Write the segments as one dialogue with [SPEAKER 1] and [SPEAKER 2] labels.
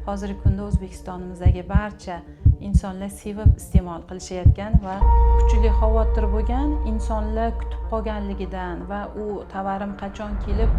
[SPEAKER 1] Hozirgi kunda O'zbekistonimizdagi barcha insonlar sevib iste'mol qilishayotgan va kuchli xavotir bo'lgan insonlar kutib qolganligidan va u tovarim qachon kelib,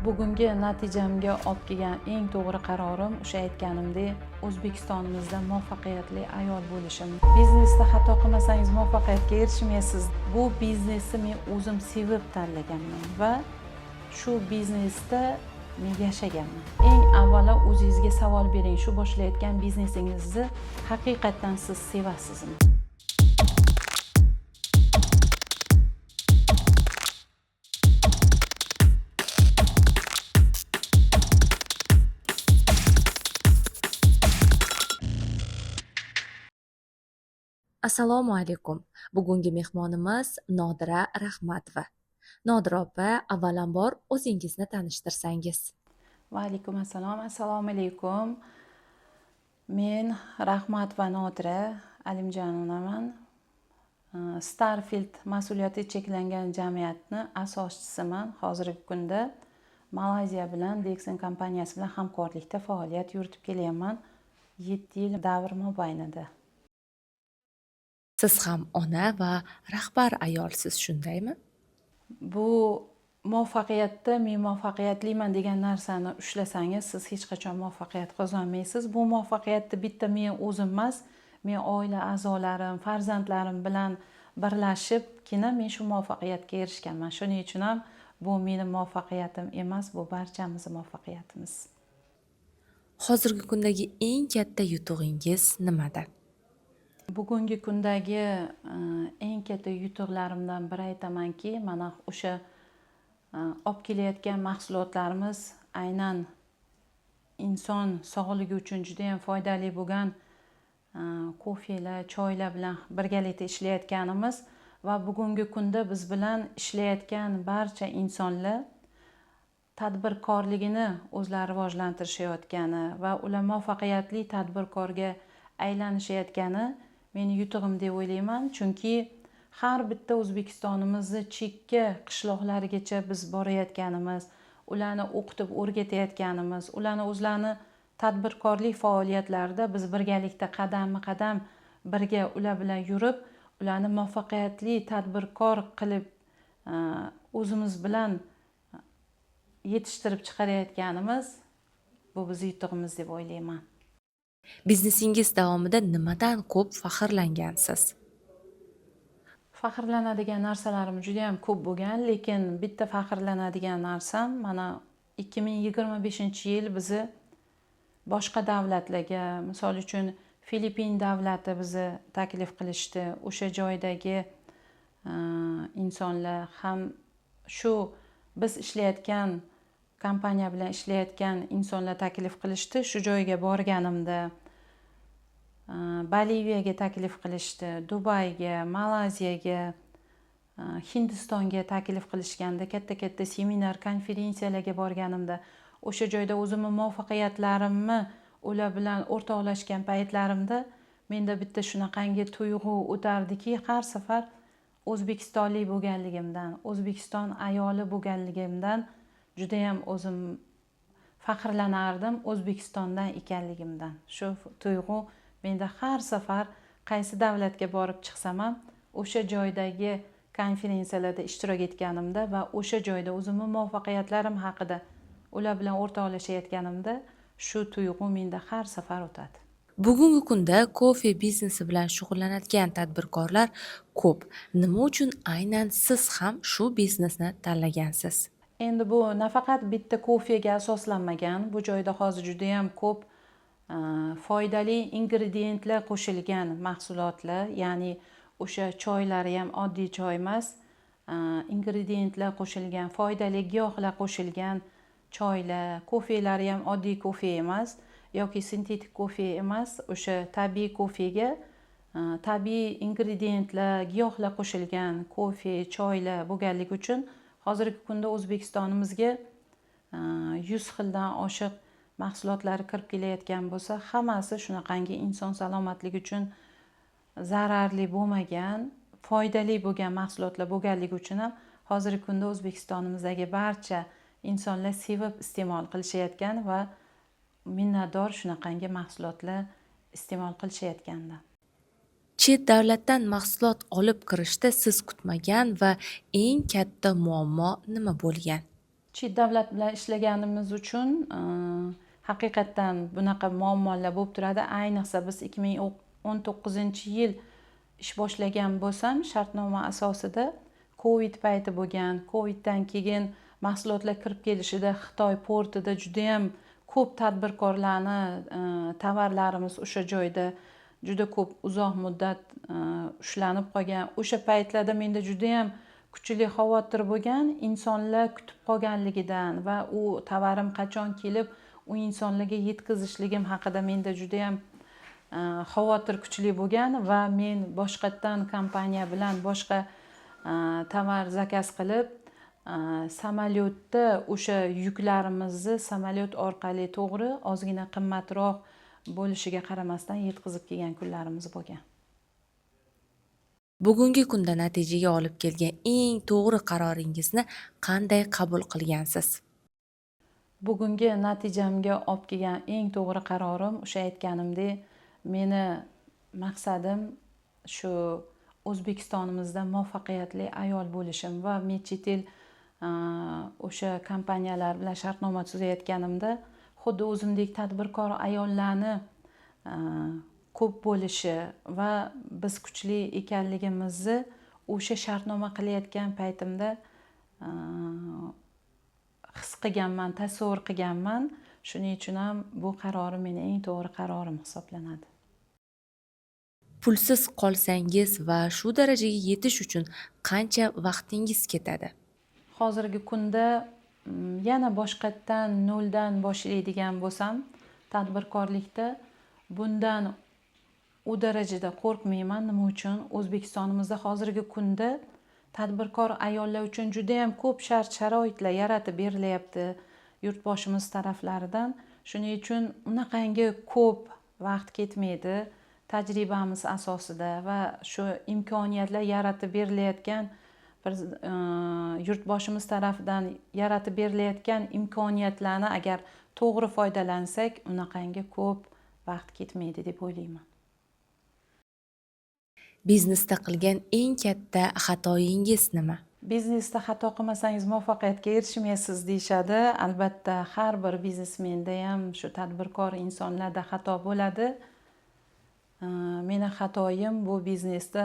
[SPEAKER 1] bugungi natijamga olib kelgan eng to'g'ri qarorim o'sha aytganimdek, O'zbekistonimizda muvaffaqiyatli ayol bo'lishim. Biznesda xato qilmasangiz muvaffaqiyatga erishmaysiz. Bu biznesni men o'zim sevib tanlaganman va shu biznesda men yashaganman. Eng avvalo o'zingizga savol bering, shu boshlayotgan biznesingizni haqiqatdan siz sevasizmi?
[SPEAKER 2] Assalomu alaykum. Bugungi mehmonimiz Nodira Rahmatova. Nodira opa, avvalambor o'zingizni tanishtirsangiz.
[SPEAKER 1] Va alaykum assalom. Assalomu alaykum. Men Rahmatova Nodira Alimjonovaman. Starfield mas'uliyati cheklangan jamiyatni asoschisiman. Hozirgi kunda Malayziya bilan Dexon kompaniyasi bilan hamkorlikda faoliyat yuritib kelyapman. 7 yil davr mobaynida.
[SPEAKER 2] Siz ham ona va rahbar ayolsiz, shundaymi?
[SPEAKER 1] Bu muvaffaqiyatda men muvaffaqiyatliman degan narsani ushlasangiz, siz hech qachon muvaffaqiyat qozonmaysiz. Bu muvaffaqiyatni bitta men o'zim emas, men oila a'zolarim, farzandlarim bilan birlashibgina men shu muvaffaqiyatga erishganman. Shuning uchun ham bu meni muvaffaqiyatim emas, bu barchamizni muvaffaqiyatimiz.
[SPEAKER 2] Hozirgi kundagi eng katta yutug'ingiz nimada?
[SPEAKER 1] Bugungi kundagi eng katta yutuqlarimdan biri aytamanki, mana o'sha olib kelayotgan mahsulotlarimiz aynan inson sog'ligi uchun juda ham foydali bo'lgan kofelar, choylar bilan birgalikda ishlayotganimiz va bugungi kunda biz bilan ishlayotgan barcha insonlar tadbirkorligini o'zlari rivojlantirishayotgani va ular muvaffaqiyatli tadbirkorga aylanishayotgani meni yutug'im deb o'ylayman. Chunki har bitta O'zbekistonimizni chekka qishloqlarigacha biz borayotganimiz, ularni o'qitib o'rgatayotganimiz, ularni o'zlarini tadbirkorlik faoliyatlarida biz birgalikda qadamma-qadam birga ular bilan yurib, ularni muvaffaqiyatli tadbirkor qilib, o'zimiz bilan yetishtirib chiqarayotganimiz bu bizni yutug'imiz deb o'ylayman.
[SPEAKER 2] Biznesingiz davomida nimadan ko'p faxrlangansiz?
[SPEAKER 1] Faxrlanadigan narsalarim juda ham ko'p bo'lgan, lekin bitta faxrlanadigan narsam mana 2025-yil bizni boshqa davlatlarga, misol uchun Filippin davlati bizni taklif qilishdi. O'sha joydagi insonlar ham shu biz ishlayotgan kompaniya bilan ishlayotgan insonlar taklif qilishdi. Shu joyga borganimda Boliviyaga taklif qilishdi, Dubayga, Malayziyaga, Hindistonga taklif qilishganda, katta-katta seminar, konferensiyalarga borganimda, o'sha joyda o'zimni muvaffaqiyatlarimni ular bilan o'rtoqlashgan paytlarimda menda bitta shunaqangi tuyg'u o'tardiki, har safar o'zbekistonlik bo'lganligimdan, O'zbekiston ayoli bo'lganligimdan juda ham o'zim faxrlanardim, O'zbekistondan ekanligimdan. Shu tuyg'u menda har safar qaysi davlatga borib chiqsam ham o'sha joydagi konferensiyalarda ishtirok etganimda va o'sha joyda o'zimni muvaffaqiyatlarim haqida ular bilan o'rtoqlashayotganimda shu tuyg'u menda har safar o'tadi.
[SPEAKER 2] Bugungi kunda kofe biznesi bilan shug'ullanadigan tadbirkorlar ko'p. Nima uchun aynan siz ham shu biznesni tanlagansiz?
[SPEAKER 1] Endi bu nafaqat bitta kofega asoslanmagan. Bu joyda hozir juda ham ko'p foydali ingrediyentlar qo'shilgan mahsulotlar, ya'ni o'sha choylari ham oddiy choy emas, ingrediyentlar qo'shilgan, foydali giyohlar qo'shilgan choylar, kofelari ham oddiy kofe emas yoki sintetik kofe emas, o'sha tabiiy kofega tabiiy ingrediyentlar, giyohlar qo'shilgan kofe, choylar bo'lganligi uchun hozirgi kunda O'zbekistonimizga 100 xildan oshiq mahsulotlar kirib kelayotgan bo'lsa, hammasi shunaqangi inson salomatligi uchun zararli bo'lmagan, foydali bo'lgan mahsulotlar bo'lganligi uchun ham hozirgi kunda O'zbekistonimizdagi barcha insonlar sevib iste'mol qilishayotgan va Minnatdor shunaqangi mahsulotlar iste'mol qilishayotganda.
[SPEAKER 2] Chet davlatdan mahsulot olib kirishda siz kutmagan va eng katta muammo nima bo'lgan?
[SPEAKER 1] Chet davlat bilan ishlaganimiz uchun haqiqatdan bunaqa muammolar bo'lib turadi. Ayniqsa biz 2019-yil ish boshlagan bo'lsam, shartnoma asosida Covid payti bo'lgan. Coviddan keyin mahsulotlar kirib kelishida Xitoy portida judayam ko'p tadbirkorlarni tovarlarimiz o'sha joyda juda ko'p uzoq muddat ushlanib qolgan. O'sha paytlarda menda judayam kuchli xavotir bo'lgan, insonlar kutib qolganligidan va u tovarim qachon kelib u insonlarga yetkazishligim haqida menda judayam xavotir kuchli bo'lgan va men boshqatdan kompaniya bilan boshqa tovar zakaz qilib, samolyotda o'sha yuklarimizni samolyot orqali, to'g'ri, ozgina qimmatroq bo'lishiga qaramasdan yetkazib kelgan kunlarimiz bo'lgan.
[SPEAKER 2] Bugungi kunda natijaga olib kelgan eng to'g'ri qaroringizni qanday qabul qilgansiz?
[SPEAKER 1] Bugungi natijamga olib kelgan eng to'g'ri qarorim o'sha aytganimdek, meni maqsadim shu O'zbekistonimizda muvaffaqiyatli ayol bo'lishim va men chet el o'sha kompaniyalar bilan shartnoma tuzayotganimda xuddi o'zimdek tadbirkor ayollarni ko'p bo'lishi va biz kuchli ekanligimizni o'sha shartnoma qilayotgan paytimda his qilganman, tasavvur qilganman. Shuning uchun ham bu qarorim meni eng to'g'ri qarorim hisoblanadi.
[SPEAKER 2] Pulsiz qolsangiz va shu darajaga yetish uchun qancha vaqtingiz ketadi?
[SPEAKER 1] Hozirgi kunda yana boshqatdan noldan boshlaydigan bo'lsam tadbirkorlikda, bundan u darajada qo'rqmayman. Nima uchun? O'zbekistonimizda hozirgi kunda tadbirkor ayollar uchun judayam ko'p shart sharoitlar yaratib berilyapti yurtboshimiz taraflaridan. Shuning uchun unaqangi ko'p vaqt ketmaydi. Tajribamiz asosida va shu imkoniyatlar yaratib berilayotgan bir yurtboshimiz tarafidan yaratib berilayotgan imkoniyatlarni agar to'g'ri foydalansak, unaqangi ko'p vaqt ketmaydi deb o'ylayman.
[SPEAKER 2] Biznesda qilgan eng katta xatoyingiz nima?
[SPEAKER 1] Biznesda xato qilmasangiz muvaffaqiyatga erishmaysiz deyishadi. Albatta, har bir biznesmenda ham, shu tadbirkor insonlarda xato bo'ladi. Meni xatoyim bu biznesda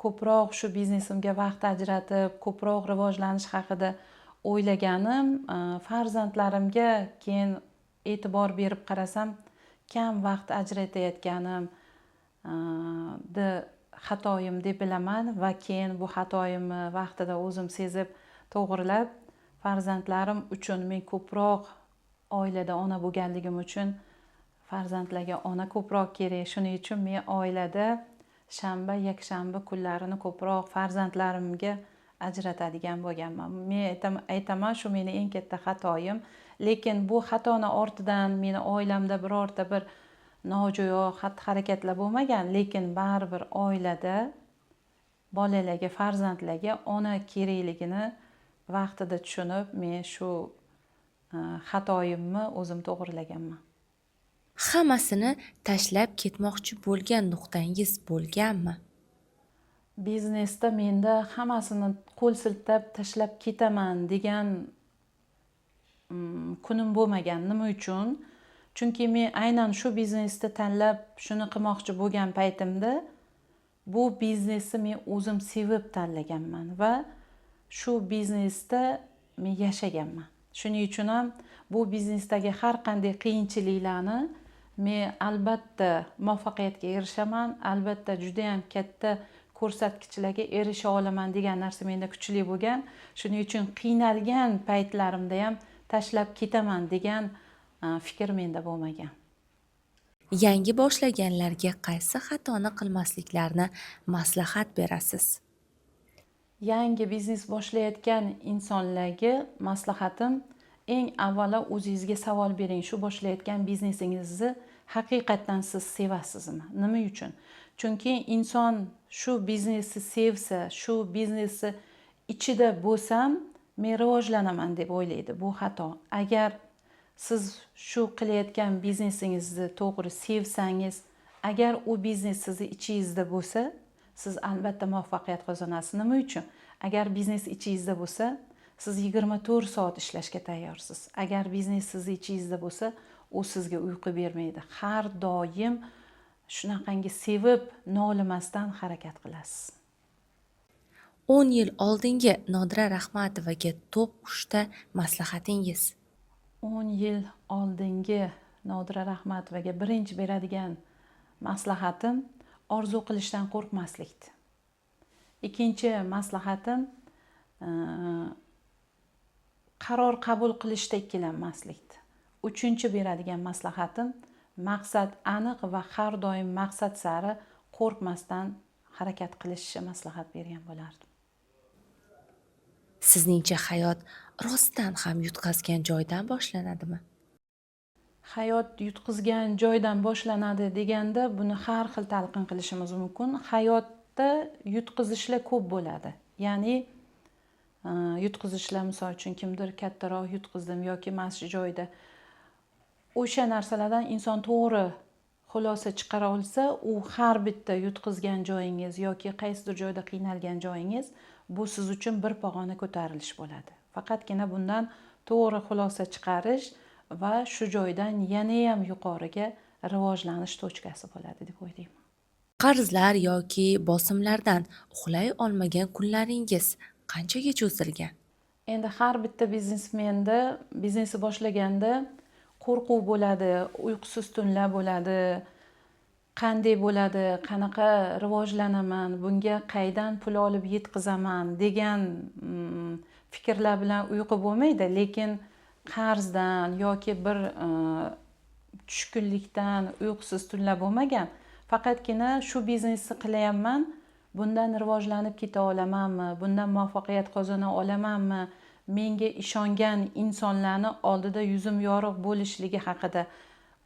[SPEAKER 1] ko'proq shu biznesimga vaqt ajratib, ko'proq rivojlanish haqida o'ylaganim, farzandlarimga keyin e'tibor berib qarasam, kam vaqt ajratayotganim xatoyim deb bilaman va keyin bu xatoyimni vaqtida o'zim sezib, to'g'rilab, farzandlarim uchun men ko'proq oilada ona bo'lganligim uchun farzandlarga ona ko'proq kerak. Shuning uchun men oilada shanba, yakshanba kunlarini ko'proq farzandlarimga ajratadigan bo'lganman. Men aytaman, shu meni eng katta xatoyim. Lekin bu xatoni ortidan meni oilamda birorta bir nojo'ya xatti harakatlar bo'lmagan, lekin baribir oilada bolalarga, farzandlarga ona kerakligini vaqtida tushunib, men shu xatoyimni o'zim to'g'rilaganman.
[SPEAKER 2] Hammasini tashlab ketmoqchi bo'lgan nuqtangiz bo'lganmi?
[SPEAKER 1] Biznesda menda hammasini qo'l siltab tashlab ketaman degan kunim bo'lmagan. Nima uchun? Chunki men aynan shu biznesni tanlab, shuni qilmoqchi bo'lgan paytimda bu biznesni men o'zim sevib tanlaganman va shu biznesda men yashaganman. Shuning uchun ham bu biznesdagi har qanday qiyinchiliklarni men albatta muvaffaqiyatga erishaman, albatta judayam katta ko'rsatkichlarga erisha olaman degan narsa menda kuchli bo'lgan. Shuning uchun qiynalgan paytlarimda ham tashlab ketaman degan fikr menda bo'lmagan.
[SPEAKER 2] Yangi boshlaganlarga qaysi xatoni qilmasliklarini maslahat berasiz?
[SPEAKER 1] Yangi biznes boshlayotgan insonlarga maslahatim: eng avvalo o'zingizga savol bering, shu boshlayotgan biznesingizni haqiqatdan siz sevasizmi? Nima uchun? Chunki inson shu biznesni sevsa, shu biznesni ichida bo'lsam men rivojlanaman deb o'ylaydi. Bu xato. Agar Siz shu qilayotgan biznesingizni to'g'ri sevsangiz, agar u biznes sizni ichingizda bo'lsa, siz albatta muvaffaqiyat qozonasiz. Nima uchun? Agar biznes ichingizda bo'lsa, siz 24 soat ishlashga tayyorsiz. Agar biznes sizni ichingizda bo'lsa, u sizga uyqu bermaydi. Har doim shunaqangi sevib, nolimasdan harakat qilasiz.
[SPEAKER 2] 10 yil oldingi Nodira Rahmatovaga top 3 ta maslahatingiz?
[SPEAKER 1] 10 yil oldingi Nodira Rahmatovaga birinchi beradigan maslahatim orzu qilishdan qo'rqmaslikdi. Ikkinchi maslahatim qaror qabul qilishda ikkilanmaslikdi. Uchinchi beradigan maslahatim maqsad aniq va har doim maqsad sari qo'rqmasdan harakat qilishni maslahat bergan bo'lardim.
[SPEAKER 2] Sizningcha hayot rostdan ham yutqazgan joydan boshlanadimi?
[SPEAKER 1] Hayot yutqizgan joydan boshlanadi deganda buni har xil talqin qilishimiz mumkin. Hayotda yutqizishlar ko'p bo'ladi. Ya'ni yutqizishlar, misol uchun, kimdir kattaroq yutqizdim yoki mana shu joyda, o'sha narsalardan inson to'g'ri xulosa chiqara olsa, u har bitta yutqizgan joyingiz yoki qaysidir joyda qiynalgan joyingiz bu siz uchun bir pog'ona ko'tarilish bo'ladi. Faqatgina bundan to'g'ri xulosa chiqarish va shu joydan yanayam yuqoriga rivojlanish точка si bo'ladi deb o'ylayman.
[SPEAKER 2] Qarzlar yoki bosimlardan uxlay olmagan kunlaringiz qanchaga cho'zilgan?
[SPEAKER 1] Endi har bitta biznesmenda biznesni boshlaganda qo'rquv bo'ladi, uyqusiz tunlar bo'ladi. Qanday bo'ladi, qanaqa rivojlanaman, bunga qaydan pul olib yetkazaman degan fikrlar bilan uyqu bo'lmaydi, lekin qarzdan yoki bir tushkunlikdan uyqusiz tunlar bo'lmagan. Faqatgina shu biznesni qilyapman, bundan rivojlanib keta olamanmi, bundan muvaffaqiyat qozona olamanmi, menga ishongan insonlarni oldida yuzim yorug' bo'lishligi haqida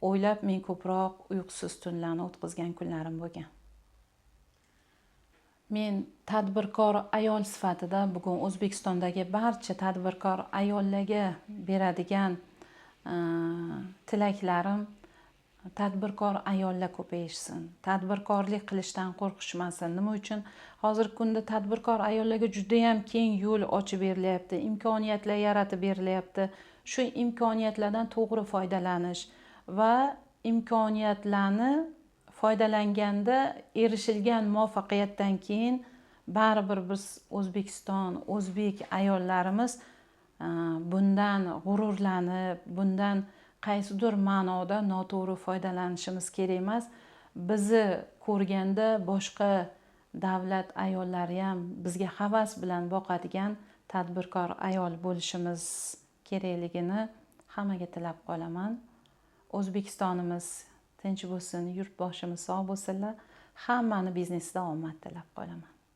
[SPEAKER 1] o'ylab men ko'proq uyqusiz tunlarni o'tkazgan kunlarim bo'lgan. Men tadbirkor ayol sifatida bugun O'zbekistondagi barcha tadbirkor ayollarga beradigan tilaklarim: tadbirkor ayollar ko'payishsin, tadbirkorlik qilishdan qo'rqishmasin. Nima uchun? Hozirgi kunda tadbirkor ayollarga judayam keng yo'l ochib berilyapti, imkoniyatlar yaratib berilyapti. Shu imkoniyatlardan to'g'ri foydalanish va imkoniyatlarni foydalanganda erishilgan muvaffaqiyatdan keyin baribir biz O'zbekiston, o'zbek ayollarimiz bundan g'ururlanib, bundan qaysidir ma'noda noto'g'ri foydalanishimiz kerak emas. Bizni ko'rganda boshqa davlat ayollari ham bizga havas bilan boqadigan tadbirkor ayol bo'lishimiz kerakligini hammaga tilab qolaman. O'zbekistonimiz tinch bo'lsin, yurtboshimiz sog' bo'lsinlar. Hammani biznesida omad tilab qolaman.